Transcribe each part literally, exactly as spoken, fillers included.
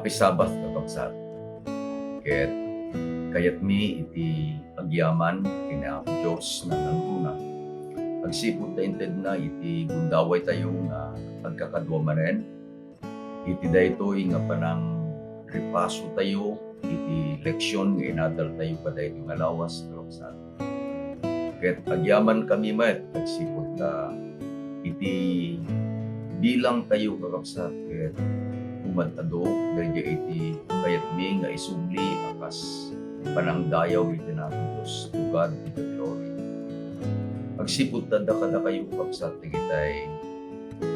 Happy Sabbath, kakabsat. Ket kayatmi iti agyaman ken ni Apo Dios nangnangruna. Agsipud ta intedna iti gundawaytayo nga agkakadua manen, iti daytoy nga panangrepasotayo iti leksion nga inadaltayo kadaytoy nga lawas, kakabsat. Ket agyamankami met agsipud ta iti bilangtayo, kakabsat, ket umad-adu daydiay iti kayatmi nga isubli a kas panangdayaw iti Apo Dios, to God be the glory. Agsipud ta adda kadakayo, kakabsat, dagitay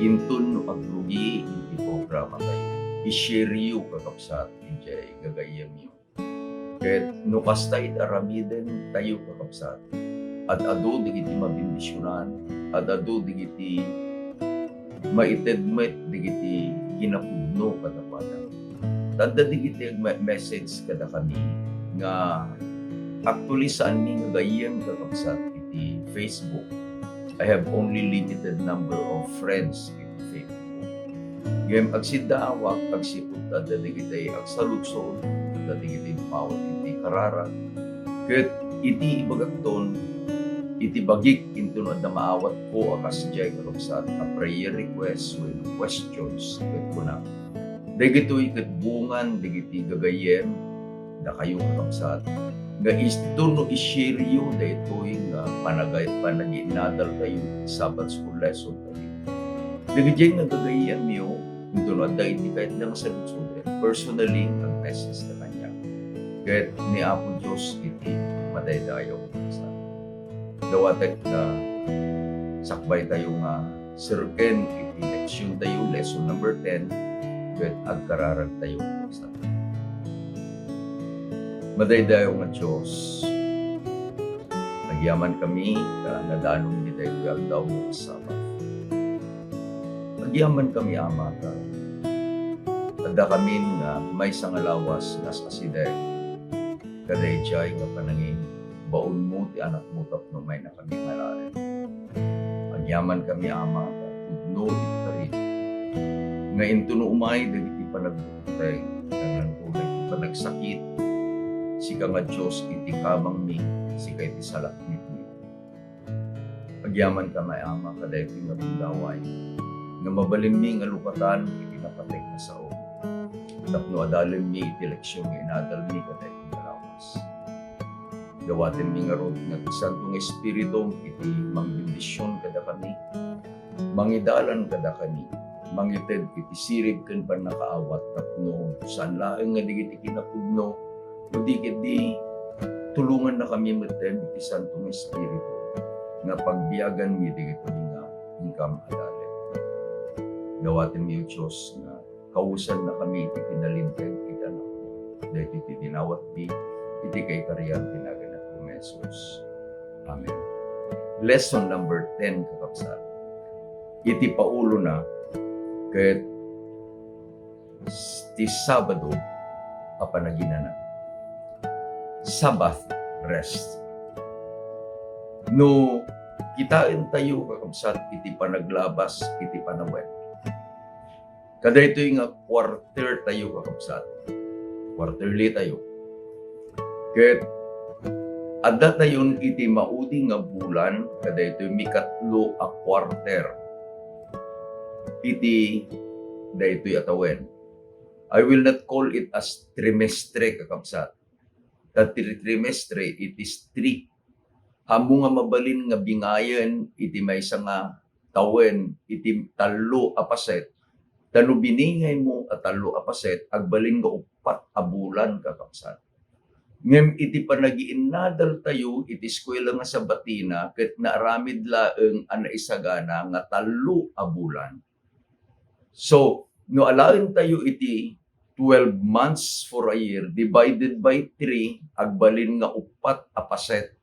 inton no agrugi iti programatayo, i-share-yo, kakabsat, idiay gagayyemyo. Ket no kasta iti aramidentayo, kakabsat, ad-adu dagiti mabendisionan, ad-adu dagiti maited met dagiti kinapudno kadakuada. Ta adda dagiti agme-, message kadakami nga actually saanmi nga gayyem, kakabsat, iti Facebook. I have only limited number of friends iti Facebook. Ngem agsiddaawak agsipud ta adda dagiti agsaludsod, adda dagiti impawat iti kararag. Ket iti ibagakton, iti bagik inton adda maawatko a kasdiay, kakabsat, a prayer request wenno questions, ket kuna, dagitoy ket bungan dagiti gagayyem dakayo, kakabsat, nga isto no i-share-yo daytoy nga panagay-, panagiinnadaltayo, Sabbath school lesson tayo. Dagiti nga gagayyemyo, inton adda iti kayatda nga saludsod, personally, ag-message ta kaniak. Ket ni Apo Dios iti madaydayaw. Dawatek nga sakbaytayo nga serken iti leksiontayo, lesson number ten, ket agkararagtayo. Madaydayaw nga Dios, agyamankami ta nadanonmi daytoy aldaw nga Sabbath. Agyamankami, Ama, ta addakamin nga maysa nga lawas nga as-asideg kadaydiay nga panangibaonmo ti Anakmo tapno umaynakami nga alaen. Agyamankami, Ama, ta pudno iti karit nga inton no umay dagiti panagbukteng, ken nangkulag ti panagsakit, sika nga Dios iti kamangmi, sika iti salaknibmi. Agyamankami, Ama, kadaytoy nga gundaway nga mabalinmi nga lukatan iti napateg nga sao tapno adalenmi iti leksion nga inadalmi kadaytoy nga lawas. Dawatenmi ngarud nga ti Santo nga Espiritum iti mangbendision kadakami, mangidalan kadakami, mangited iti sirib ken pannakaawat tapno saan laeng nga dagiti kinapudno, no di ketdi tulongannakami metten iti Santo nga Espiritu nga pagbiaganmi dagitoy nga inkam adalan. Dawatenmi, O Dios, nga kawesannakami iti pinalinteg iti Anakmo. Daytoy ti dinawatmi iti kaikarian ti naganna ni Jesus. Amen. Lesson number ten, kakabsat. Iti paulona ket ti Sabado a panaginana. Sabbath rest. No kitaentayo, kakabsat, iti panaglabas iti panawen, kadaytoy nga quarter tayo, kakabsat. Quarterly tayo. Ket adda tayon iti maudi nga bulan, kadaytoy mikatlo a quarter iti daytoy a tawen. I will not call it as trimestre, kakabsat. Ta tri-, trimestre, it is three. Ammo nga mabalin nga bingayen iti maysa nga tawen iti tallo a paset, ta no biningaymo a tallo a paset, agbalin nga uppat a bulan, kakabsat. Ngem iti panagiinnadaltayo iti eskuela nga Sabatina, ket naaramid laeng a naisagana nga tallo a bulan. So, no alaentayo iti twelve months for a year divided by three, agbalin nga uppat a paset.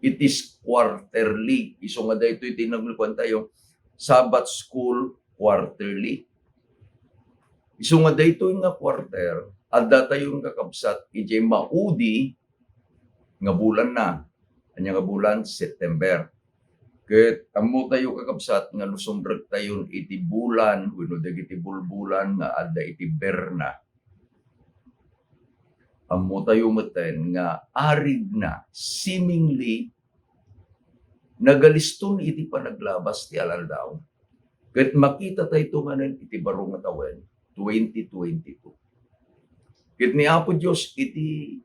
It is quarterly. Isu nga daytoy ti naglukuan tayo, Sabbath School quarterly. Isu nga daytoy nga quarter, adda tayo nga kakabsat, idiay maudi nga bulan na. Ania nga bulan? September. Ket ammo tayo, kakabsat, nga no sumrektayon iti bulan wenno dagiti bulbulan nga adda iti Berna, Ammotayo metten nga arigna, seemingly, nagaliston iti panaglabas ti al-aldaw. Ket makitatayto manen iti baro nga tawen, twenty twenty-two. Ket ni Apo Dios iti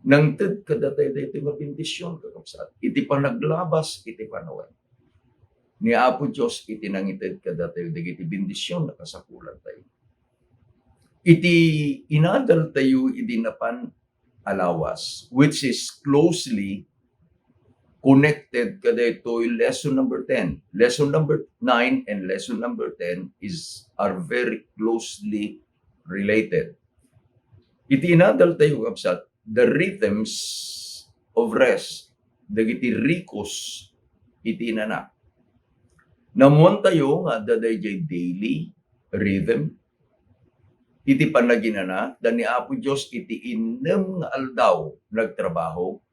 nangted kadatayo daytoy nga bendision, kakabsat, iti panaglabas iti panawen. Ni Apo Dios iti nangited kadatayo dagiti bendision a kasapulantayo. Iti inadaltayo idi napan a lawas, which is closely connected kadaytoy lesson number ten. Lesson number nine and lesson number ten is, are very closely related. Iti inadaltayo, kabsat, the rhythms of rest, dagiti rikos iti inana. Naammoantayo nga adda daydiay daily rhythm iti panaginana, ta ni Apo Dios iti innem nga aldaw nagtrabaho.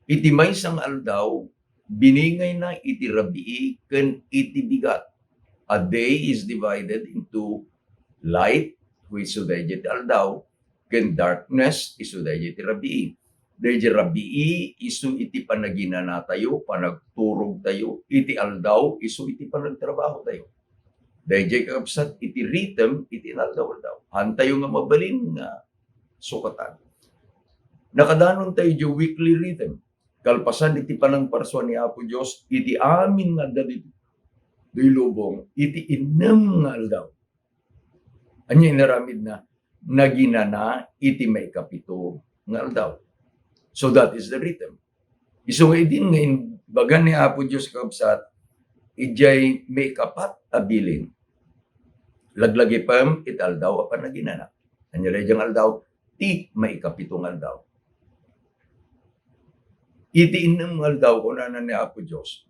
Iti maysa nga aldaw, biningayna iti rabii ken iti bigat. A day is divided into light, which isu daydiay ti aldaw, ken darkness, isu daydiay ti rabii. Daydiay rabii, isu iti panaginanatayo, panagturogtayo. Iti aldaw, isu iti panagtrabahotayo. Daydiay, kakabsat, iti rhythm iti inaldaw-aldaw. Hantayo nga mabalin nga sukatan. Nakadanontayo idiay weekly rhythm. Kalpasan iti panangparsua ni Apo Dios iti amin nga adda ditoy lubong iti innem nga aldaw. Ania inaramidna? Naginana iti maikapito nga aldaw. So that is the rhythm. Isu nga idin nga imbaga ni Apo Dios, kakabsat, idiay maikapat a bilin. Laglagipem iti aldaw a panaginana. Ania daydiay nga aldaw? Ti maikapito nga aldaw. Iti innem nga aldaw, kunana ni Apo Dios,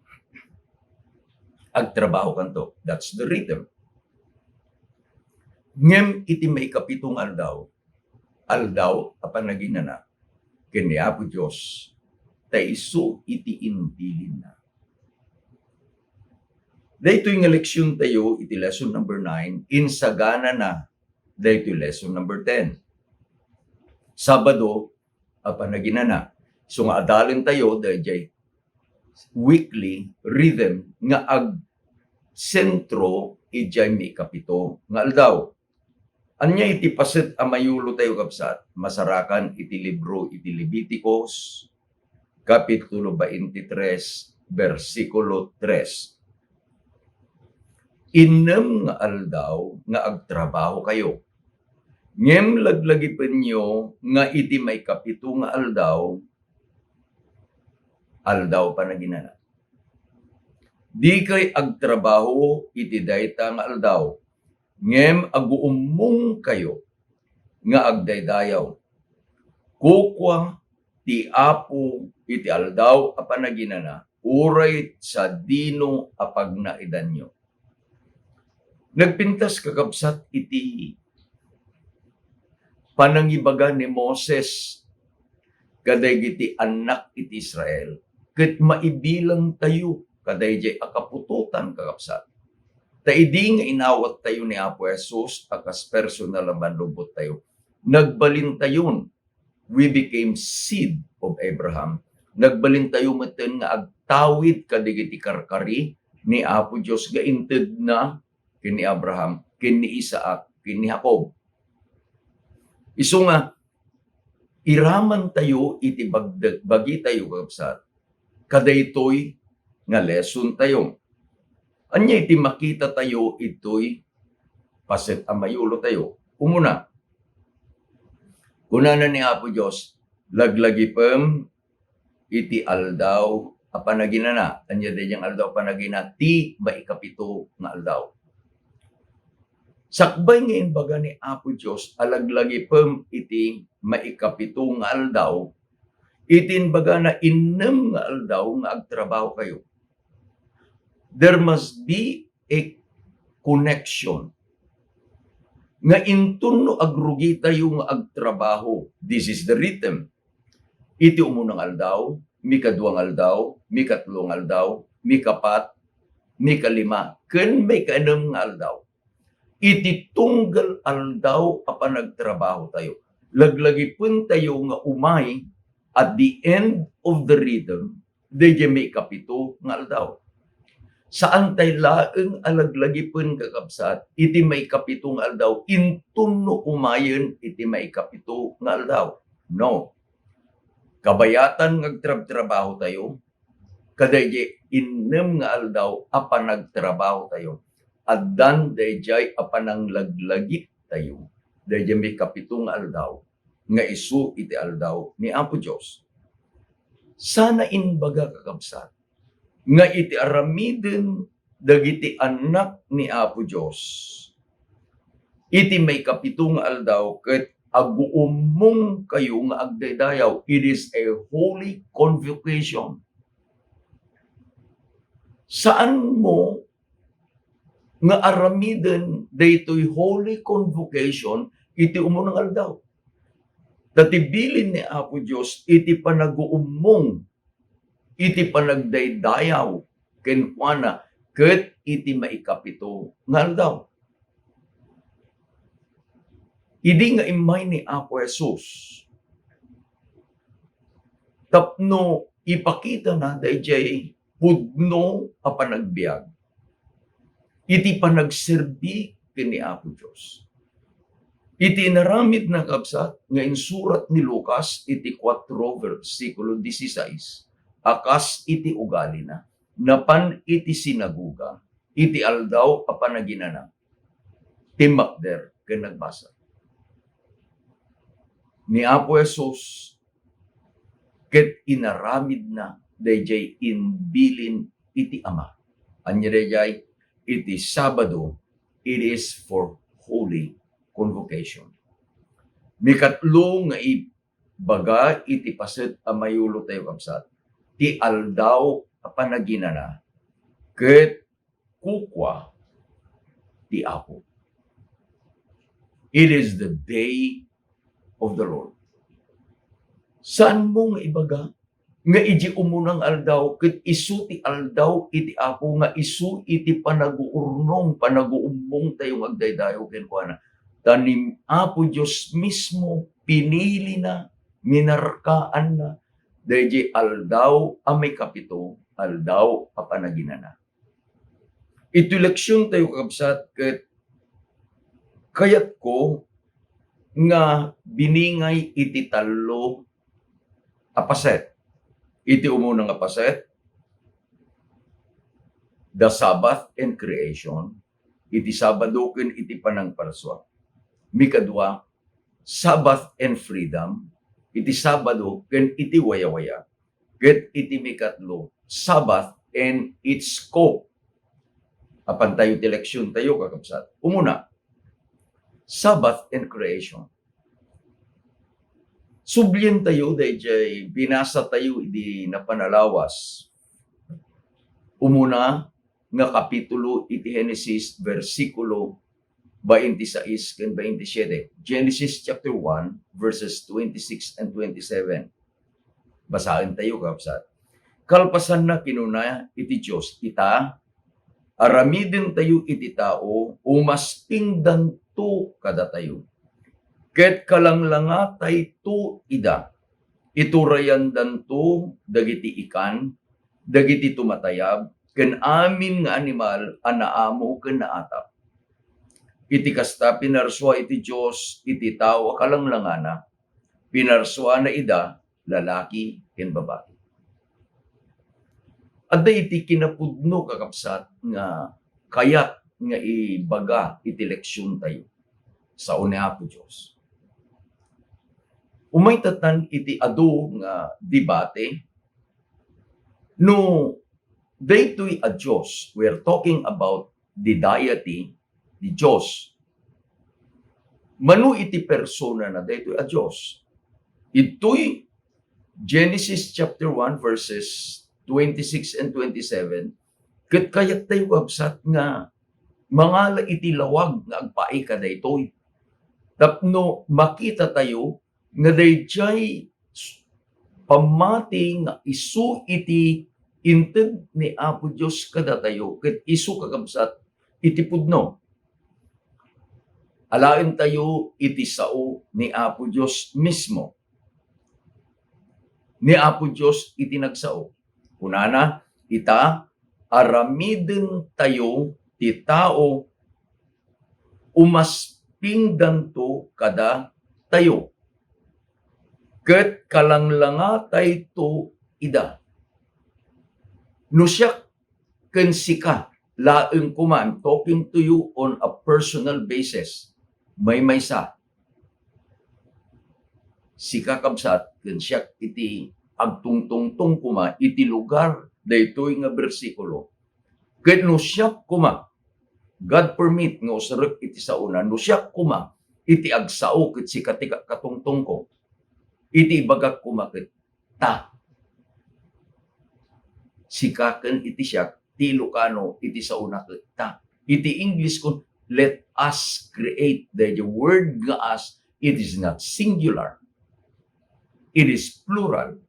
agtrabahokanto. That's the rhythm. Ngem iti maikapito nga aldaw, aldaw a panaginana ken ni Apo Dios, ta isu iti imbilinna. Daytoy nga leksiontayo iti lesson number nine, insaganana daytoy lesson number ten. Sabado a panaginana. So nga adalentayo daydiay weekly rhythm nga agsentro idiay maikapito nga aldaw. Ania iti paset a mayulotayo, kabsat? Masarakan iti libro iti Leviticus, Kapitulo twenty-three, bersikulo tres. Innem nga aldaw nga agtrabahokayo. Ngem laglagipenyo nga iti maikapito nga aldaw, aldaw panaginana. Dikay agtrabaho iti dayta nga aldaw, ngem aguummongkayo nga agdaydayaw. Kukua ti Apo iti aldaw a panaginana, uray sadino a pagnaedanyo. Nagpintas, kakabsat, iti panangibaga ni Moses kadagiti annak iti Israel, ket maibilangtayo kadaydiay a kaputotan, kakabsat. Ta idi nga inawattayo ni Apo Jesus a kas personal a mannubottayo, nagbalintayon, we became seed of Abraham. Nagbalintayo metten nga agtawid kadagiti karkari ni Apo Dios nga intedna ken ni Abraham, ken ni Isaac, ken ni Jacob. Isu nga, iramantayo iti bagdeg-, bagitayo, kakabsat, kadaytoy nga lesson tayo. Ania iti makitatayo itoy paset a mayulotayo? Umuna, kunana ni Apo Dios, "Laglagipem iti aldaw a panaginana." Ania daydiay nga aldaw a panaginana? Ti maikapito nga aldaw. Sakbay nga imbaga ni Apo Dios a laglagipem iti maikapito nga aldaw, iti imbagana, innem nga aldaw nga agtrabahokayo. There must be a connection. Nga inton no agrugitayo nga agtrabaho, this is the rhythm. Iti umuna nga aldaw, mikadua nga aldaw, mikatlo nga aldaw, mikapat, mikalima, ken maikanem nga aldaw. Iti tunggal aldaw a panagtrabahotayo, Laglagipentayo nga umay at the end of the rhythm, dayjay maikapito nga aldaw. Saantay laeng a laglagipen, kakabsat, iti maikapito nga aldaw, inton no umayen iti maikapito nga aldaw. No. Kabayatan nga agtrabtrabahotayo, kadayjay innem nga aldaw a panagtrabahotayo, addan dayjay a pananglaglagiptayo, dayjay maikapito nga aldaw, nga isu iti aldaw ni Apo Dios. Sana imbaga, kakabsat, nga iti aramiden dagiti annak ni Apo Dios, iti maikapito nga aldaw ket aguummongkayo nga agdaydayaw. It is a holy convocation. Saanmo nga aramiden daytoy holy convocation iti umuna nga aldaw. Ta ti bilin ni Apo Dios iti panaguummong, iti panagdaydayaw kenkuana, ket iti maikapito nga aldaw. Idi nga immay ni Apo Jesus tapno ipakitana dayjay pudno a panagbiag iti panagserbi ken ni Apo Dios. Iti inaramidna, kabsat, nga insurat ni Lucas iti kuatro, bersikulo dieciséis, a kas iti ugalina, napan iti sinagoga iti Aldaw a Panaginana, timmakder ken nagbasa. Ni Apo Jesus ket inaramidna dayjay imbilin iti Ama. Ania dayjay? Iti Sabado, it is for holy convocation. Mikatlo nga ibaga iti paset a mayulotayo, kabsat, ti Aldaw a Panaginana ket kukua ti Apo. It is the day of the Lord. Saanmo nga ibaga nga iti umuna nga aldaw ket isu ti aldaw iti Apo, nga isu iti panaguurnong, panaguummongtayo nga agdaydayaw kenkuana? Ta ni Apo Dios mismo pinilina, minarkaanna dayjay Aldaw a maikapito, Aldaw a Panaginana. Iti leksiontayo, kakabsat, ket kayatko nga biningay iti tallo a paset. Iti umuna nga paset, the Sabbath and creation, iti Sabado ken iti panangparsua. Mikadua, Sabbath and freedom, iti Sabado ken iti wayawaya. Ket iti mikatlo, Sabbath and its scope. Apantayo ti leksiontayo, kakabsat. Umuna, Sabbath and creation. Sublientayo dayjay binasatayo idi napan a lawas. Umuna nga kapitulo iti Genesis, bersikulo twenty-six ken twenty-seven. Genesis chapter one, verses twenty-six and twenty-seven. Basaentayo, kakabsat. Kalpasanna, kinuna iti Dios, ita, aramidentayo iti tao, umastingdanto kadatayo. Ket kalanglangatayto ida. Iturayandanto dagiti ikan, dagiti tumatayab, ken amin nga animal a naamo ken naatap. Iti kasta, pinarsua iti Dios iti tao a kalanglangana, pinarsuana ida, lalaki ken babai. Adda iti kinapudno, kakabsat, nga kayat nga ibaga iti leksiontayo. Sao ni Apo Dios. Umaytatan iti adu nga debate no daytoy a Dios, we are talking about the deity, the Dios. Mano iti personana daytoy a Dios? Itoy Genesis chapter one, verses twenty-six and twenty-seven, ket kayattayo, kabsat, nga mangala iti lawag nga agpaay kadaytoy tapno makitatayo nga dayjay pammati nga isu iti inted ni Apo Dios kadatayo ket isu, kakabsat, iti pudno. Alaentayo iti sao ni Apo Dios mismo. Ni Apo Dios iti nagsao. Kunana, "Ita, aramidentayo ti tao, umaspingdanto kadatayo, ket kalanglangatayto ida." No siak ken sika laeng koma, I'm talking to you on a personal basis. Maymaysa, sika, kabsat, ken siak iti agtungtungtong koma iti lugar daytoy nga bersikulo. Ket no siak koma, God permit nga usarek iti saona, no siak koma iti agsao ket sika ti ka-, katungtongko, iti ibagak koma ket ta. Sika ken iti siak, ti Ilocano iti saona ket ta. Iti English kun, "Let us create." The word nga "us," it is not singular. It is plural.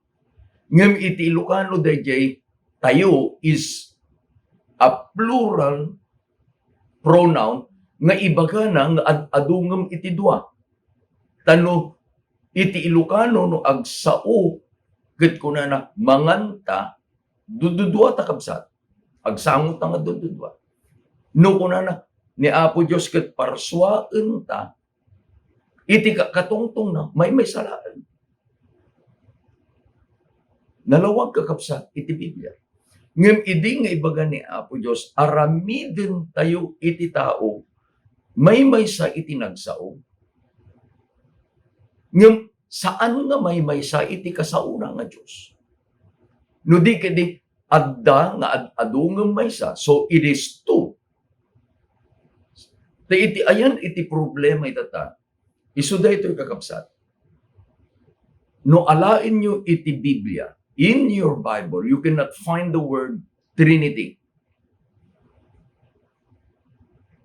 Ngem iti Ilocano, dayjay "tayo" is a plural pronoun nga ibagana nga ad-adu ngem iti dua. Ta no iti Ilocano, no agsao ket kunana, "Manganta," dududuata, kabsat. Agsangota nga dududuat. No kunana ni Apo Dios ket, "Parsuaenta," iti ka-, katungtongna, maymaysa laeng. Nalawag, kakabsat, iti Biblia. Ngem idi nga ibaga ni Apo Dios, "Aramidentayo iti tao, maymaysa iti nagsao." Ngem saan nga maymaysa iti kasaona nga Dios. No di ketdi, adda nga ad-adu ngem maysa. So, it is two. Ta iti ayan iti problema itata, isu daytoy, kakabsat. No alaenyo iti Biblia, in your Bible, you cannot find the word Trinity.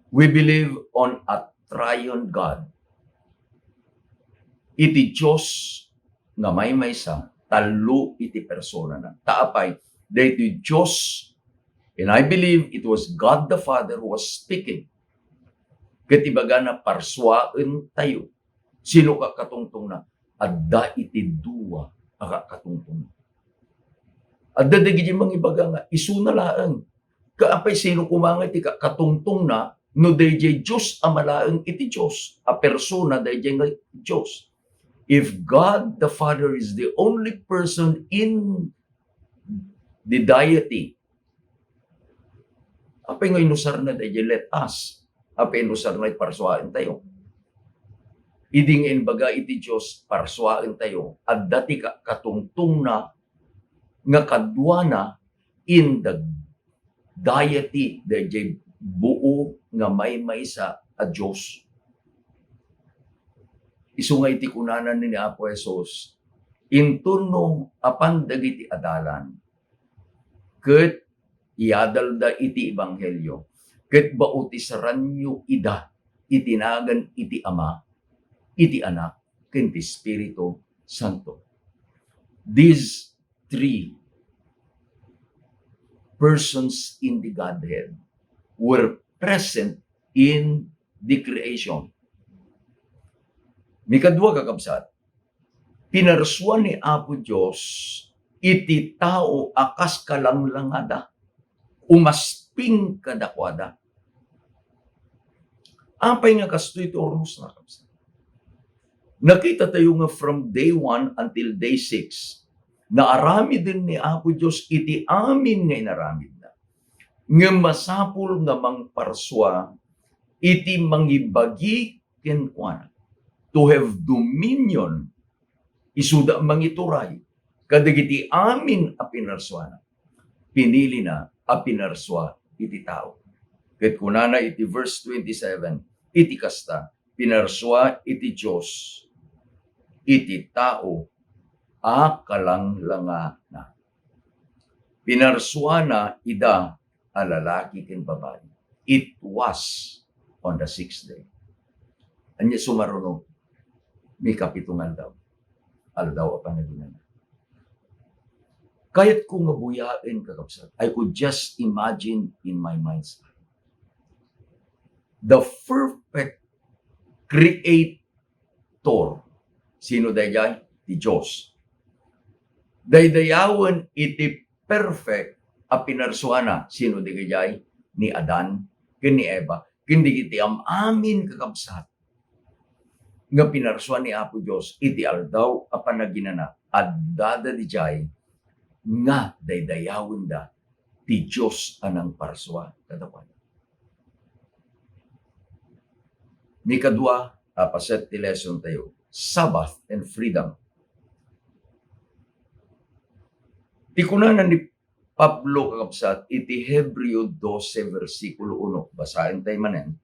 We believe on a triune God. Iti Dios nga maymaysa, tallo iti personana. Ta apay, daytoy Dios, and I believe it was God the Father who was speaking. Ket ibagana, "Parsuaentayo." Sino ka-, katungtongna? Adda iti dua a ka-, katungtongna. Adda dagiti mangibaga nga isuna laeng. Ka-, apay, sino koma nga iti ka-, katungtongna no dayjay Dios Ama laeng iti Dios a persona, dayjay nga Dios? If God the Father is the only person in the deity, apay nga inusarna dayjay "let us"? Apay inusarna iti "parsuaentayo"? Idi nga imbaga iti Dios, "Parsuaentayo," adda ti ka-, katungtongna nga kaduana in the deity, dayjay buo nga maymaysa a Dios. Isu nga iti kunana ni Apo Jesus, "Inton no apan dagiti adalan, ket iadalda iti ebanghelio, ket bautisaranyo ida iti nagan iti Ama, iti Anak, ken ti Espiritu Santo." These three persons in the Godhead were present in the creation. Mikadua, kakabsat, pinarsua ni Apo Dios iti tao a kas kalanglangada, umasping kadakuada. Apay nga kastoy ti urnosna, kabsat? Nakitatayo nga from day one until day six, naaramiden ni Apo Dios iti amin nga inaramidna. Ngem masapul nga mangparsua iti mangibagi kenkuana, to have dominion, isuda mangituray kadagiti amin a pinarsuana. Pinilina a pinarsua iti tao. Ket kunana iti verse twenty-seven, iti kasta, pinarsua iti Dios iti tao a kalanglangana. Pinarsuana ida a lalaki ken babai. It was on the sixth day. Ania sumaruno? Mikapito nga aldaw. Aldaw a Panaginana. Kayatko nga buyaen, kakabsat. I could just imagine in my mind's eye the perfect Creator. Sino daydiay? Ti Dios. Daydayawen iti perfect a pinarsuana. Sino daydiay? Ni Adan ken ni Eva. Ken dagiti am-amin, kakabsat, nga pinarsua ni Apo Dios iti Aldaw a Panaginana, addada daydiay nga daydayawenda ti Dios a nangparsua kadakuada. Ni kadua a paset ti lesson tayo, Sabbath and freedom. Ti kunana ni Pablo, kakabsat, iti Hebreo dose, bersikulo uno. Basaen tayo manen.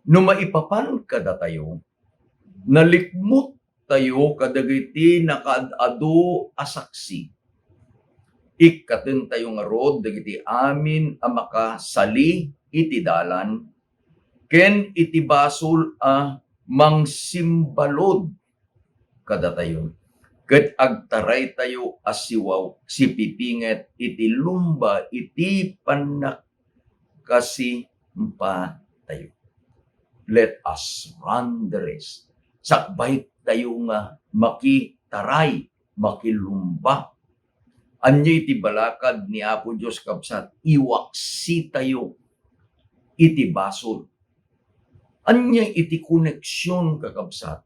No maipapan kadatayo, nalikmut tayo kadagiti nakaad-adu a saksi. Ikkatentayo ngarud dagiti amin a makasali iti dalan ken iti basol a mangsimbalud kadatayo, ket agtaraytayo a siwaw-, sipipinget iti lumba iti pannakasimpatayo. Let us run the race. Sakbaytayo nga makitaray, makilumba. Ania iti balakad ni Apo Dios, kabsat? Iwaksitayo iti basol. Ania iti koneksion, kakabsat,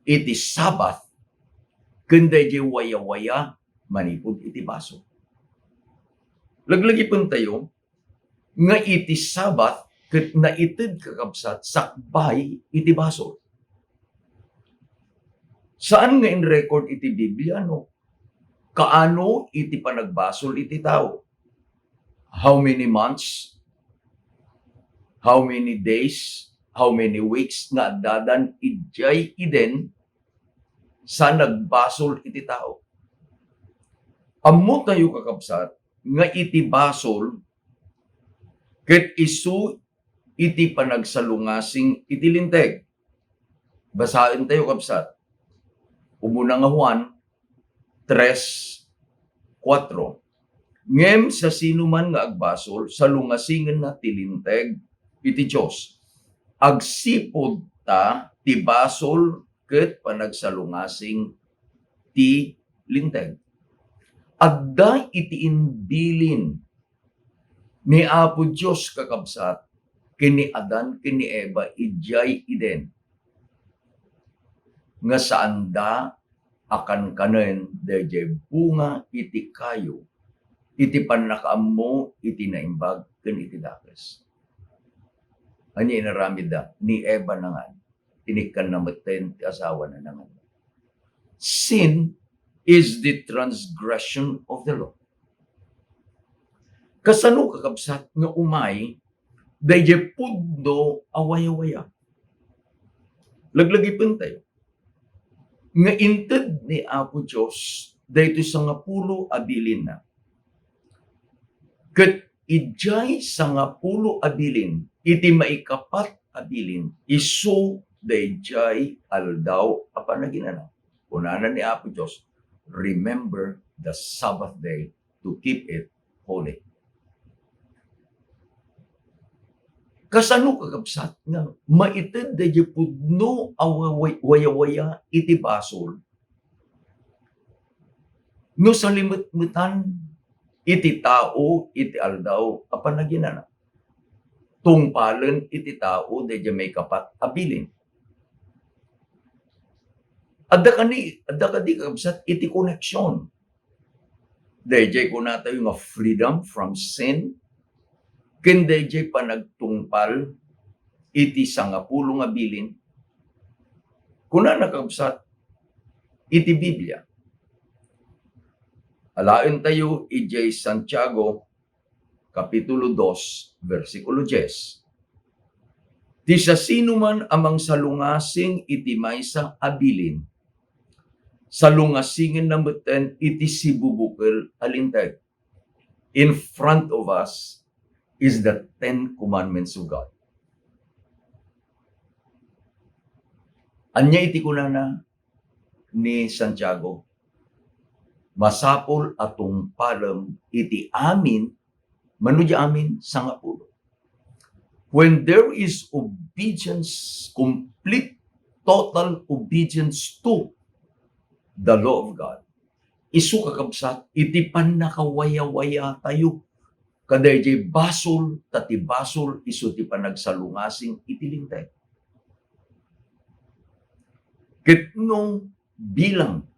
iti Sabbath ken daydiay wayawaya manipud iti basol? Laglagipentayo nga iti Sabbath ket naited, kakabsat, sakbay iti basol. Saan nga in-record iti Biblia no kaano iti panagbasol iti tao. How many months? How many days? How many weeks nga addadan idiay Eden sa nagbasol iti tao? Ammotayo, kakabsat, nga iti basol ket isu iti panagsalungasing iti Linteg. Basaentayo, kabsat. Umuna nga Juan tres, kuatro. Ngem sasinoman nga agbasol, salungasingenna ti Linteg iti Dios. Agsipud ta ti basol ket panagsalungasing ti Linteg. Adda iti imbilin ni Apo Dios, kakabsat, ken ni Adan ken ni Eva idiay Eden, nga saanda a kankanen daydiay bunga iti kayo, iti pannakaammo iti naimbag ken iti dakes. Ania inaramidda? Ni Eva nangan, inikkanna metten ti asawana nangan. Sin is the transgression of the law. Kasano, kakabsat, nga umay daydiay pudno a wayawaya? Laglagipentayo nga inted ni Apo Dios daytoy sangapulo a bilinna. Ket idiay sangapulo a bilin, iti maikapat a bilin, isu daydiay Aldaw a Panaginana. Kunana ni Apo Dios, "Remember the Sabbath day to keep it holy." Kasano, kakabsat, nga maited daydiay pudno a wa-, way-, wayawaya iti basol no salimetmetan iti tao iti Aldaw a Panaginana? Tungpalen iti tao daydiay maikapat a bilin. Adda kani, adda kadi, kakabsat, iti koneksion daydiay kunatayo nga freedom from sin ken daydiay panagtungpal iti sangapulo nga bilin? Kunana, kakabsat, iti Biblia. Alaentayo idiay Santiago, Kapitulo dos, bersikulo dies. Ti sasinoman a mangsalungasing iti maysa a bilin, salungasingenna metten iti sibubukel a Linteg. In front of us is the Ten Commandments of God. Ania iti kunana ni Santiago? Masapul a tungpalem iti amin, mano diay amin? Sangapulo. When there is obedience, complete, total obedience to the law of God, isu, kakabsat, iti pannakawayawaya tayo kadaydiay basol, ta ti basol isu ti panagsalungasing iti Linteg. Ket no bilang,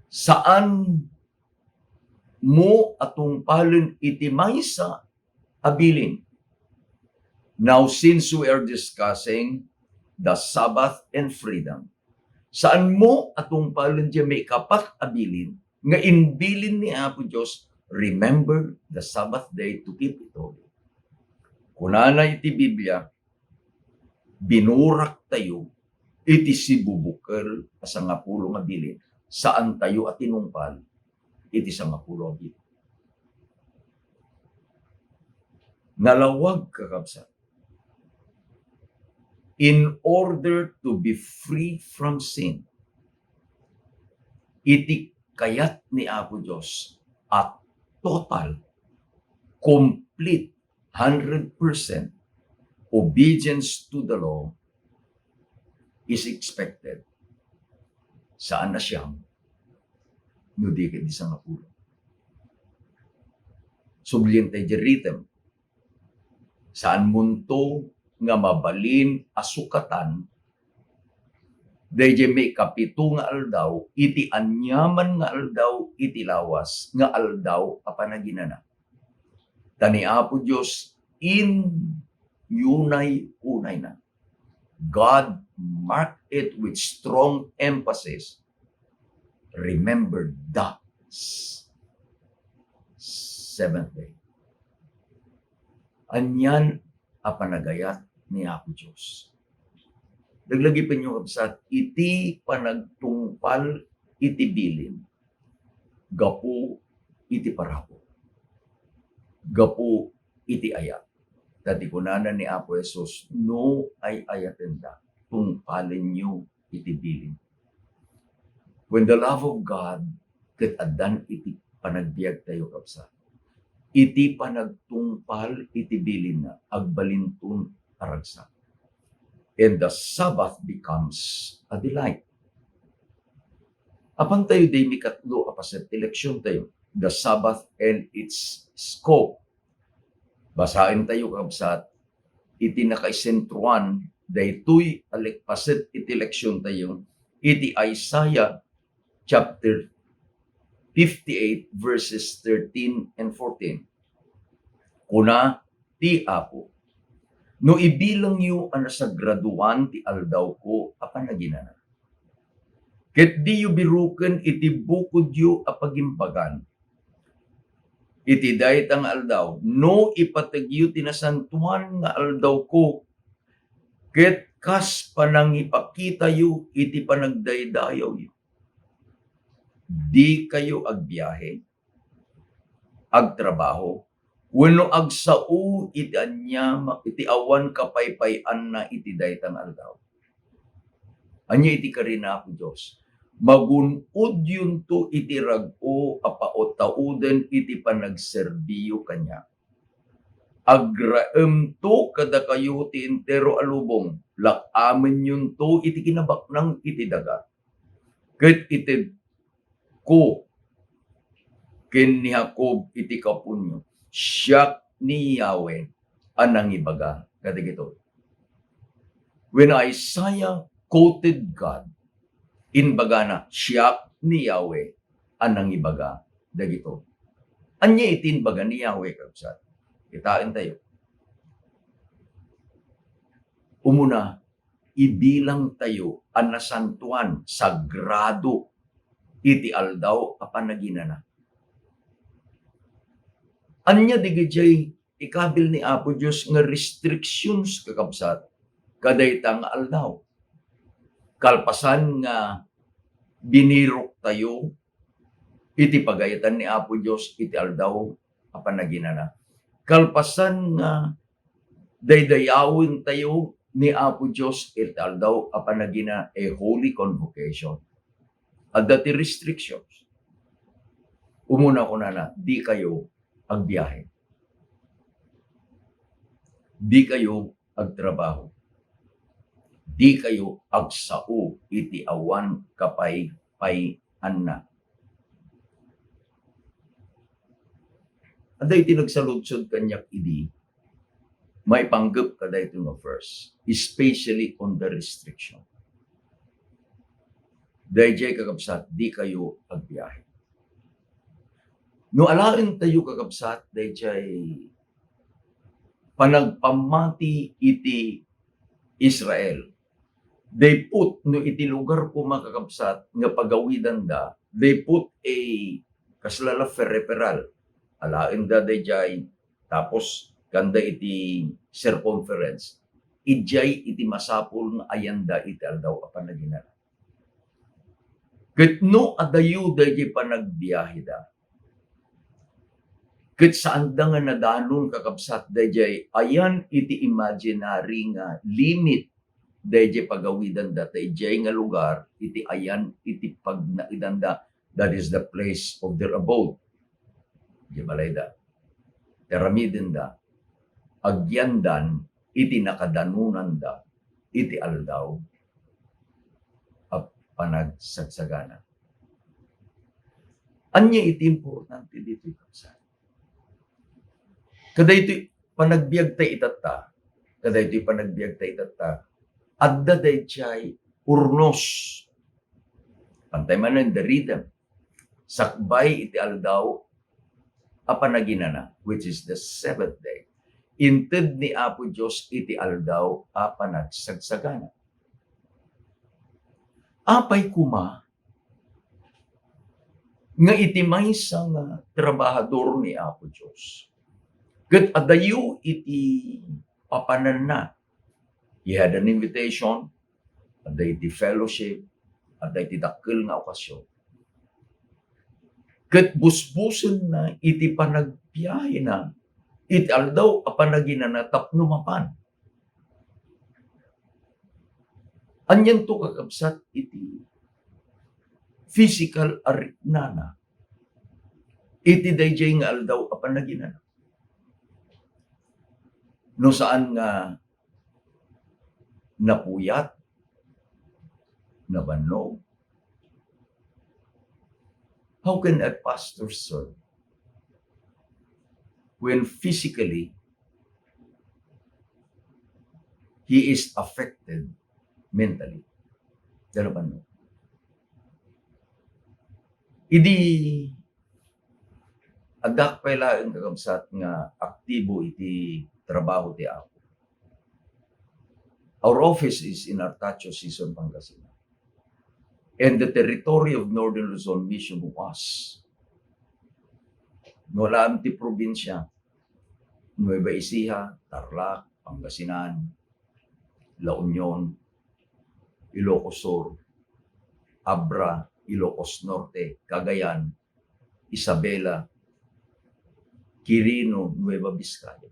saan mo a tungpalen iti maysa a bilin. Now, since we are discussing the Sabbath and freedom, saan mo a tungpalen diay maikapat a bilin nga imbilin ni Apo Dios, "Remember the Sabbath day to keep it holy." Kunana iti Biblia, binurak tayo iti sibubukel a sangapulo nga bilin, saan tayo a tinungpal iti sangapulo a bilin. Nalawag, kakabsat, in order to be free from sin, iti kayat ni Apo Dios a total, complete, hundred percent obedience to the law is expected. Saan a siyam, no di ket di sangapulo. Sublien tay di rhythm. Saan monto nga mabalin a sukatan daydiay maikapito nga aldaw iti aniaman nga aldaw iti lawas nga Aldaw a Panaginana. Ta ni Apo Dios, inunay-unayna, God marked it with strong emphasis, "Remember the s-, seventh day." Anian a panagayat ni Apo Dios. Laglagipenyo, kabsat, iti panagtungpal iti bilin gapu iti parabur, gapu iti ayat. Ta ti kunana ni Apo Jesus, "No ay-ayatenda, tungpalenyo iti bilin." When the love of God ket addan iti panagbiagtayo, kabsat, iti panagtungpal iti bilinna, agbalinton a ragsak. And the Sabbath becomes a delight. Apan tayo, day mikatlo a paset ti leksion tayo, the Sabbath and its scope. Basaen tayo, kabsat, iti nakaisentruan daytoy a lek-, paset iti leksion tayo, iti Isaiah chapter fifty-eight, verses thirteen and fourteen. Kuna ti Apo, "No ibilangyo a nasagradoan ti aldawko a panaginana, ket diyo biroken iti bukodyo a pagimbagan, iti dayta nga aldaw, no ipategyo ti nasantoan nga aldawko, ket kas panangipakitayo iti panagdaydayawyo, dikayo agbiahe, agtrabaho, wenno agsao iti aniama, iti awan kapaypay-anna iti dayta nga aldaw." Ania iti kari ni Apo Dios? Magun-odyonto iti rag-o a pautauden iti panagserbiyo kaniak. Agraemto kadakayo ti entero a lubong, lak-amenyonto iti kinabaknang iti daga. Ket itedko ken ni Jacob iti kapuonyo, "Siak ni Yahweh a nangibaga kadagitoy." When Isaiah quoted God, imbagana, "Siak ni Yahweh a nangibaga dagitoy." Ania iti imbaga ni Yahweh, kabsat? Kitaen tayo. Umuna, ibilang tayo a nasantoan, sagrado, iti Aldaw a Panaginana. Ania dagijay ikabil ni Apo Dios nga restrictions, kakabsat, kadayta nga aldaw? Kalpasan nga binirok tayo iti pagayatan ni Apo Dios iti Aldaw a Panaginana. Kalpasan nga daydayawen tayo ni Apo Dios iti Aldaw a Panaginana, a holy convocation, adda ti restrictions. Umuna, kunana, "Dikayo agbiahe." Dikayo agtrabaho. Dikayo agsao iti awan kapaypayanna. Adda iti nagsaludsod kaniak idi, maipanggep kadaytoy nga verse, especially on the restriction. Daydiay, kakabsat, dikayo agbiahe. No alaentayo, kakabsat, daydiay panagpammati iti Israel, they put, no iti lugar koma, kakabsat, nga pagawidanda, they put a kasla la peripheral. Alaenda daydiay, tapos kanda iti circumference. Idiay iti masapul nga ayanda iti Aldaw a Panaginana. Ket no adayo daydiay panagbiaheda, ket saanda nga nadanon, kakabsat, daydiay ayan iti imaginary nga limit daydiay pagawidanda, ta idiay nga lugar iti ayan iti pagnaedanda, that is the place of their abode. Idiay balayda. Ti aramidenda, agyandan iti nakadanonanda iti Aldaw a Panagsagsagana. Ania iti importante ditoy, kabsat? Kadaytoy panagbiagta itatta, kadaytoy panagbiagta itatta, adda daydiay urnos. Pantay manen the rhythm. Sakbay iti Aldaw a Panaginana, which is the seventh day, inted ni Apo Dios iti Aldaw a Panagsagsagana. Apay koma nga iti maysa nga trabahador ni Apo Dios, ket adayo iti papananna, he had an invitation, adda iti fellowship, adda iti dakkel nga okasyon. Ket busbusenna iti panagbiahena iti Aldaw a Panaginana tapno mapan. Anianto, kakabsat, iti physical a riknana iti daydiay nga Aldaw a Panaginana? No saan nga napuyat, nabannog, how can a pastor serve when physically he is affected mentally? Dala bannog. Idi adda pay laeng, kakabsat, nga aktibo iti trabaho ti Apo. Our office is in Artacho, Sison, Pangasinan. And the territory of Northern Luzon Mission was, no alaem ti probinsya, Nueva Ecija, Tarlac, Pangasinan, La Union, Ilocos Sur, Abra, Ilocos Norte, Cagayan, Isabela, Quirino, Nueva Vizcaya.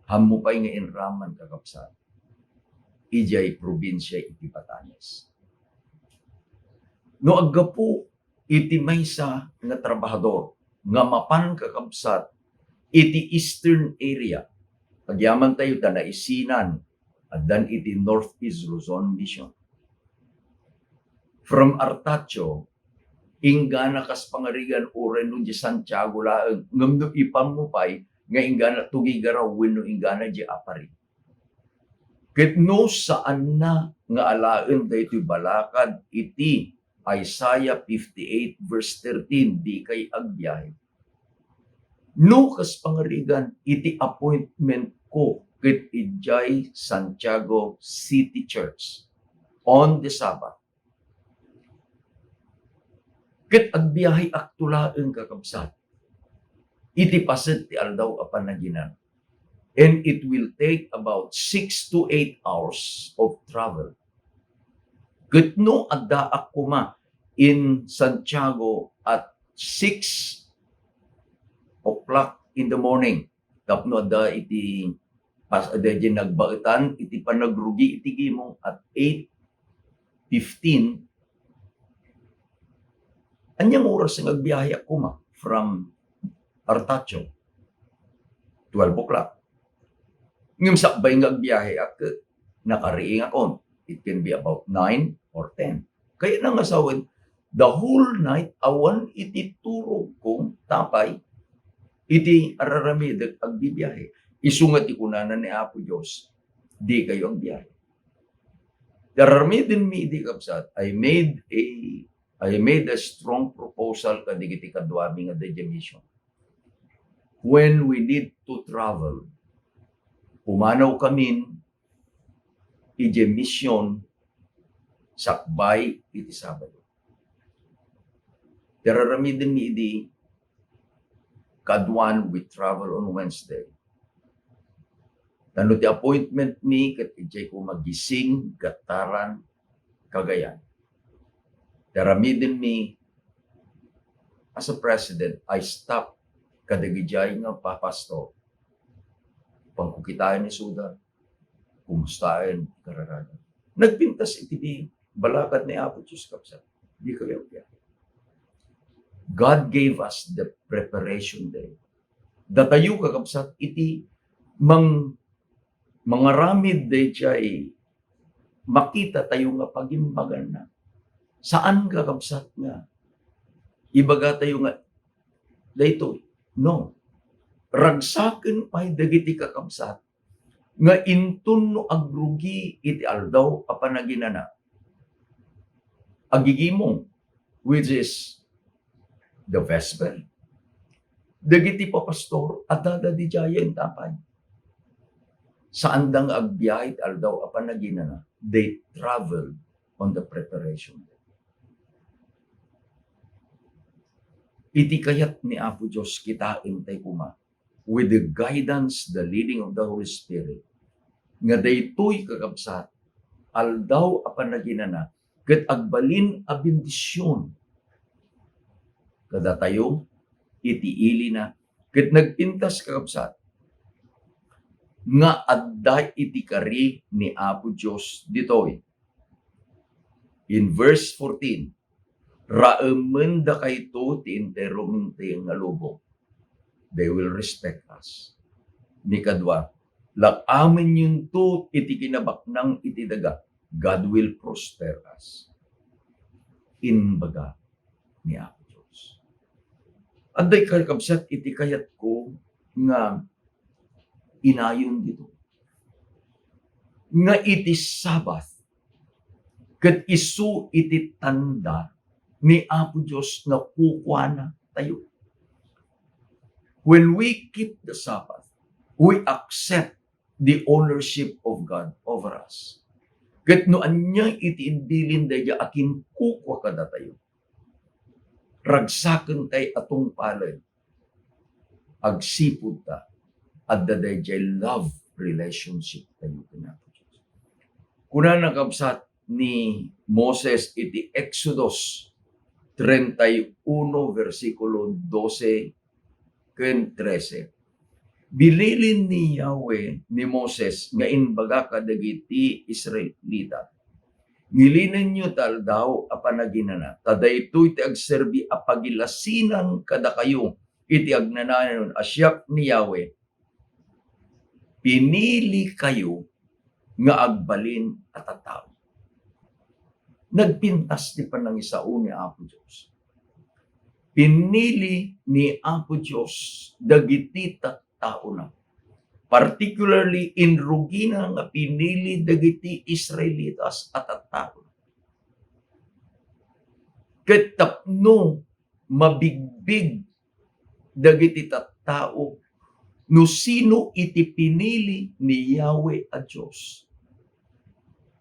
Hammo pay nga inraman, kakabsat, idiay probinsia iti Batanes. No aggapu iti maysa nga trabahador nga mapan, kakabsat, iti Eastern area, agyamantayo ta naisinan, addan iti Northeast Luzon Mission. From Artacho, inggana kas pangarigan uray no di Santiago laeng, ngem no ipanmo pay nga inggana Tuguegarao wenno inggana di Aparri. Ket no saanna nga alaen daytoy balakad iti Isaiah fifty-eight verse thirteen, dikay agbiahe. No kas pangarigan iti appointment ko ket idiay Santiago City Church on the Sabbath, ket agbiaheakto laeng, kakabsat, iti paset ti Aldaw a Panaginana. And it will take about six to eight hours of travel. Ket no addaak koma in Santiago at six o'clock in the morning, tapno adda iti pas-, adda iti nagbaetan iti panagrugi iti gimong at eight fifteen, ania nga oras nga agbiaheak koma from Artacho? Twelve o'clock. Ngem sakbay nga agbiaheak, nakariingakon. It can be about nine or ten. Kayatna nga sawen, the whole night, awan iti turogko, tapay, iti araramidek, agbibiahe. Isu nga ti kunana ni Apo Dios, "Dikayo agbiahe." Ti aramidenmi idi, kabsat, I made a, I made a strong proposal kadagiti kaduami nga daydiay mission. When we need to travel, pumanawkamin idiay mission sakbay iti Sabado. Ti aramidenmi idi, kaduan, we travel on Wednesday. Tapno ti appointmentmi ket idiay koma Gising, Gattaran, Cagayan. Ti aramidenmi, as a president, I stop kadagidiay nga papastor. Panko kitaen isuda, kumustaen, kararada. Nagpintas iti balakad ni Apo Dios, kabsat. Dikayo agbiahe. God gave us the preparation day. Datayo, kakabsat, iti mang-, mangaramid daydiay makita tayo nga pagimbaganna. Saan, kakabsat, nga ibaga tayo nga daytoy. No. Ragsaken pay dagiti kakabsat nga inton no agrugi iti Aldaw a Panaginana, agigimong, which is the Vesper. Dagiti papastor, adda daydiayen, tapay. Saanda nga agbiahe iti Aldaw a Panaginana. They travel on the preparation. Iti kayat ni Apo Dios, kitaen tay koma, with the guidance, the leading of the Holy Spirit, nga daytoy, kakabsat, Aldaw a Panaginana, ket agbalin a bendision kadatayo iti ilina, ket nagpintas, kakabsat, nga adda iti kari ni Apo Dios ditoy. In verse fourteen, "Raemen dakayto ti entero menteng nga lubong." They will respect us. Ni kadua, "Lak-amenyonto iti kinabaknang iti daga." God will prosper us. Imbaga ni Apo Dios. Adda, kakabsat, iti kayatko nga inayon dito, nga iti Sabbath, ket isu iti tanda ni Apo Dios nga kukuana tayo. When we keep the Sabbath, we accept the ownership of God over us. Ket no ania iti imbilin daydiay a kinkukua kadatayo, ragsaken tay a tungpalen, agsipud ta adda daydiay love relationship tayo ken Apo Dios. Kunana, kabsat, ni Moses iti Exodus treinta y uno, bersikulo dose ken trese. Binilin ni Yahweh ni Moses nga imbaga kadagiti Israelita, "Ngilinenyo ti Aldaw a Panaginana, ta daytoy ti agserbi a pagilasinan kadakayo iti agnanayon a siak ni Yahweh, pinilikayo nga agbalin a tattao." Nagpintas ti panangisao ni Apo Dios. Pinili ni Apo Dios dagiti tattaona. Particularly, inrugina nga pinili dagiti Israelitas a tattaona. Ket tapno mabigbig dagiti tattao no sino iti pinili ni Yahweh a Dios.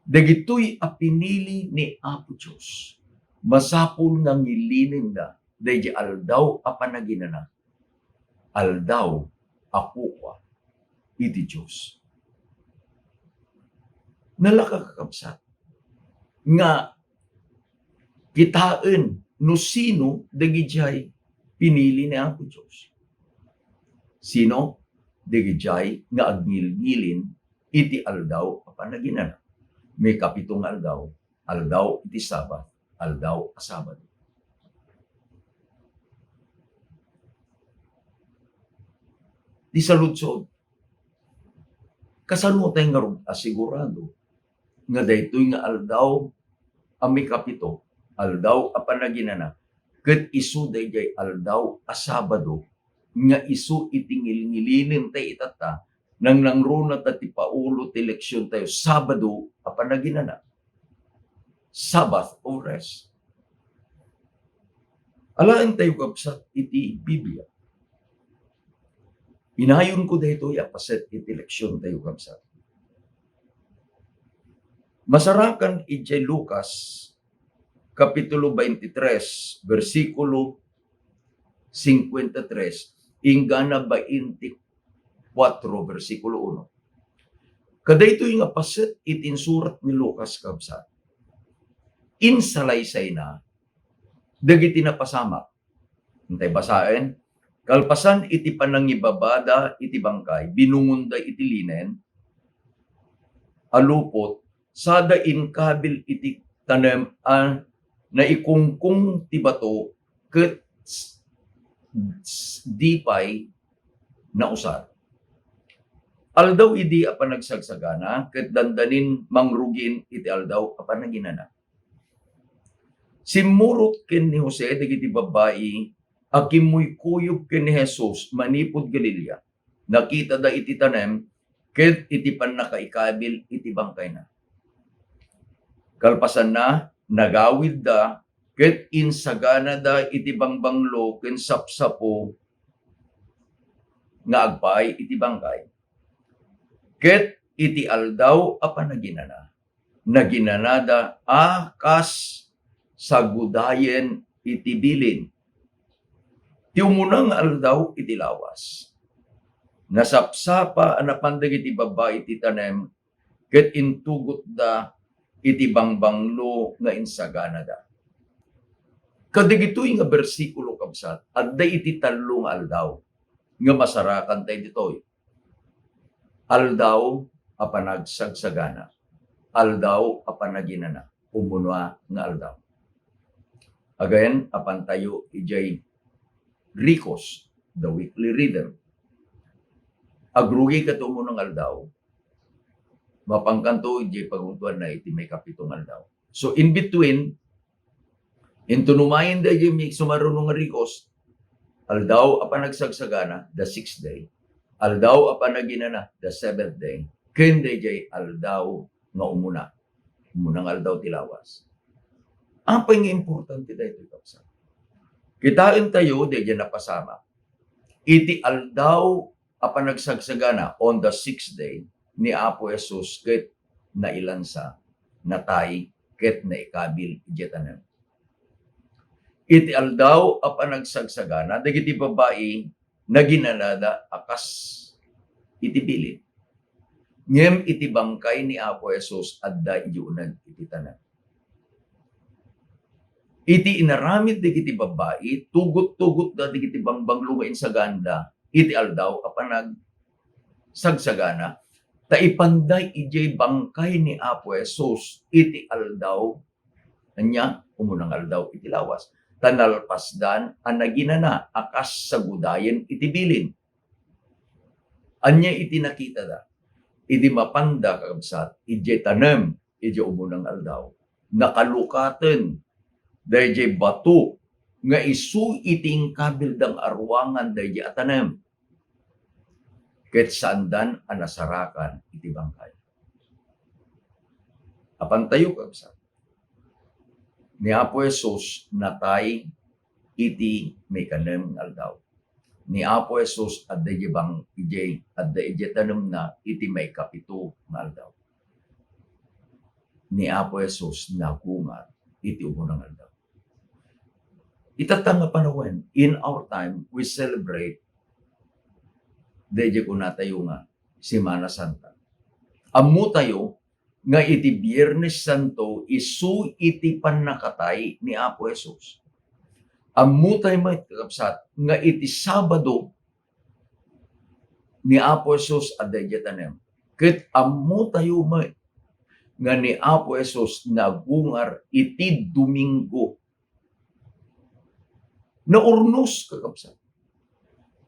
Dagitoy a pinili ni Apo Dios, masapul nga ngilinenda daydi Aldaw a Panaginana, Aldaw a Kukua iti Dios. Nalaka, kakabsat, nga kitaen no sino dagidiay pinili ni Apo Dios. Sino? Dagidiay nga agngilngilin iti Aldaw a Panaginana. Maikapito nga aldaw, aldaw iti Sabbath, aldaw a Sabado. Ti saludsod, Kasano tay ngarud a sigurado nga daytoy nga aldaw a mikapito, aldaw a panaginana, ket isu daydiay aldaw a Sabado nga isu iti ngilngilinen tay itatta, nangnangruna ta ti paulo ti leksion tayo, Sabado a panaginana. Sabbath of rest. Alaen tayo, kabsat, iti Biblia. Inayonko daytoy a paset iti leksion tayo, kabsat. Masarakan idiay Lucas, Kapitulo twenty-three, bersikulo cincuenta y tres, inggana twenty-four, bersikulo uno. Kadaytoy nga paset iti insurat ni Lucas, kabsat. Insalaysayna dagiti napasamak. Intay basaen, kalpasan iti panangibabada iti bangkay, binungonda iti linen a lupot, sada inkabil iti tanem a naikungkong ti bato, ket s-, s-, di pay nausar. Aldaw idi a panagsagsagana, ket dandanin mangrugin iti aldaw a panaginana. Simmurot ken ni Jose dagiti babbai a kimmuykuyog ken ni Jesus manipud Galilea. Nakitada iti tanem ket iti pannakaikabil iti bangkayna. Kalpasanna, nagawidda ket insaganada iti bangbanglo ken sapsapo nga agpaay iti bangkay. Ket iti aldaw a panaginana, naginanada a kas sagudayen iti bilin. Ti umuna nga aldaw iti lawas, nasapsapa a napan dagiti babbai iti tanem ket intugotda iti bangbanglo nga insaganada. Kadagitoy nga bersikulo, kabsat, adda iti tallo nga aldaw nga masarakan tay ditoy. Aldaw a panagsagsagana, aldaw a panaginana, umuna nga aldaw. Again, apantayo idiay Ricos, the weekly reader. Agrugi ket umuna nga aldaw, mapankanto idiay pagungtoanna iti maikapito nga aldaw. So, in between, intunumayen daydiay mi-, sumaruno nga Ricos, aldaw a panagsagsagana, the sixth day, aldaw a panaginana, the seventh day, ken daydiay aldaw nga umuna, umuna nga aldaw ti lawas. Apay nga importante daytoy, kabsat? Kitaen tayo daydiay napasamak. Iti aldaw a panagsagsagana, on the sixth day, ni Apo Jesus ket nailansa, natay, ket naikabil idiay tanem. Iti aldaw a panagsagsagana, dagiti babbai naginanada a kas iti bilin. Ngem iti bangkay ni Apo Jesus, adda idi uneg iti tanem. Iti inaramid dagiti babbai, tugot-tugotda dagiti bangbanglo nga insaganda iti aldaw a panagsagsagana, ta ipanda idiay bangkay ni Apo Jesus iti aldaw, ania, umuna nga aldaw iti lawas, ta nalpasdan a naginana a kas sagudayen iti bilin. Ania iti nakitada? Idi mapanda, kakabsat, idiay tanem, idiay umuna nga aldaw, nakalukaten daydiay bato nga isu iti inkabildang a ruangan daydiay a tanem, ket saandan a nasarakan iti bangkay. Apantayo, kabsat, ni Apo Jesus natay iti maikanem nga aldaw. Ni Apo Jesus adda idiay bang-, idiay, adda idiay tanemna iti maikapito nga aldaw. Ni Apo Jesus nagungar iti umuna nga aldaw. Itatta nga panawen, in our time, we celebrate, daydiay kunatayo nga Semana Santa. Ammotayo nga iti Biernes Santo isu iti pannakatay ni Apo Jesus. Ammotayo met, kakabsat, nga iti Sabado ni Apo Jesus adda idiay tanem. Ket ammotayo met nga ni Apo Jesus nagungar iti Domingo. Naurnos, kakabsat.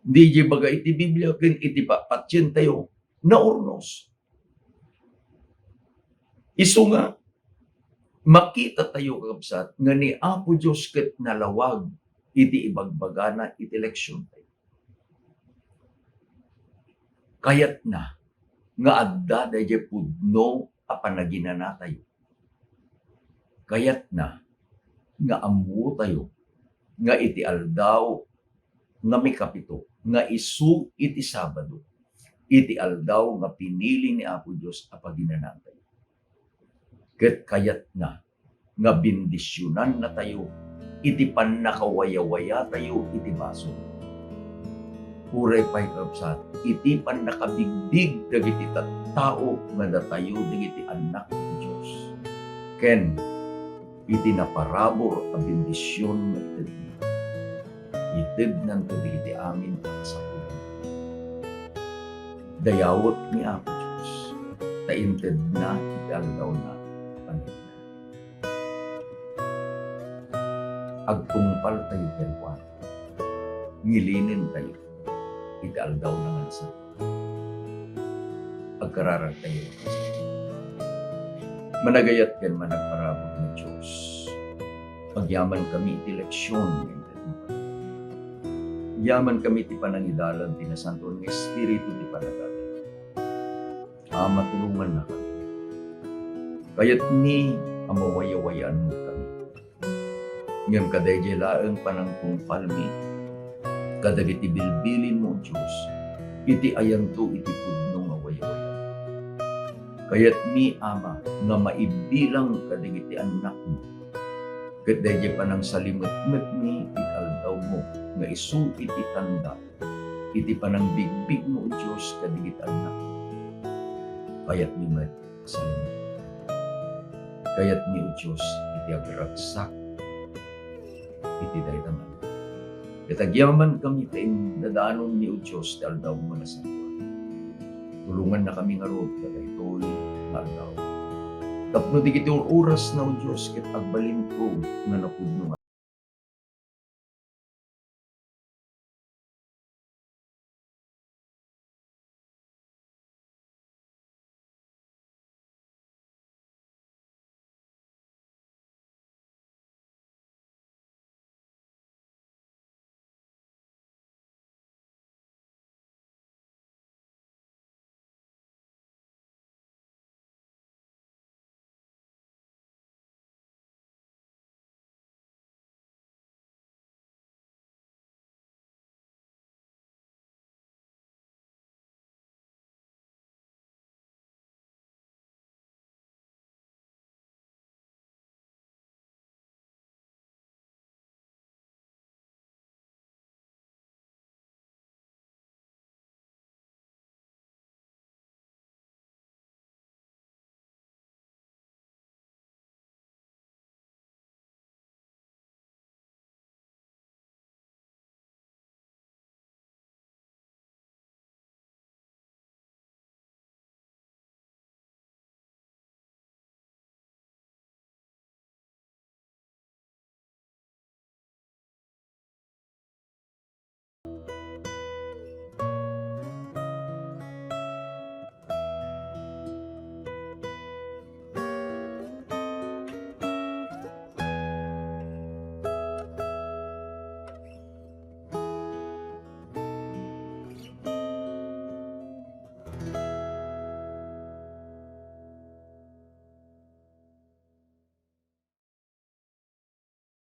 Di idiay baga iti Biblia ken iti pa-, patientayo, naurnos. Isu nga, makitatayo, kakabsat, nga ni Apo Dios ket nalawag iti ibagbagana iti leksiontayo. Kayatna nga adda daydiay pudno a panaginanatayo. Kayatna nga ammotayo nga iti aldaw nga mikapito, nga isu iti Sabado, iti aldaw nga pinili ni Apo Dios a paginanatayo. Ket kayatna nga bendisionannatayo iti pannakawayawayatayo iti basol. Uray pay, kakabsat, iti pannakabigbig dagiti tattao nga datayo dagiti annak ti Dios, ken iti naparabur a bendision nga itedna, itednanto dagiti amin a kasapulan. Dayawek ni Apo Dios, ta intedna iti aldawna a panaginana. Agtungpaltayo kenkuana. Ngilinentayo iti aldawna nga nasapulan. Agkararagtayo. Managayat ken managparabur nga Dios, agyamankami iti leksion nga intedmo. Agyamankami iti panangidalan ti Nasantoan nga Espiritu ti panagada. Ama, tulongannakami. Kayatmi a mawayawayaannakami. Ngem kadaydiay laeng panangtungpalmi kadagiti bilbilinmo, O Dios, iti ayanto iti pudno nga wayawayan. Kayatmi, Ama, nga maibilang kadagiti annakmo ket daydiay panangsalimetmetmi iti aldawmo nga isu iti tanda iti panangbigbigmo, O Dios, kadagiti annakmo. Kayatmi met a salimetek. Kayatmi, O Dios, iti agragsak iti dayta nga aldaw. Ket agyamankami ta indadanonmi, O Dios, ti aldawmo a nasantoan. Tulongannakami ngarud kadaytoy nga aldaw. Tapno dagiti ur-orasna, O Dios, ket agbalinko nga napudno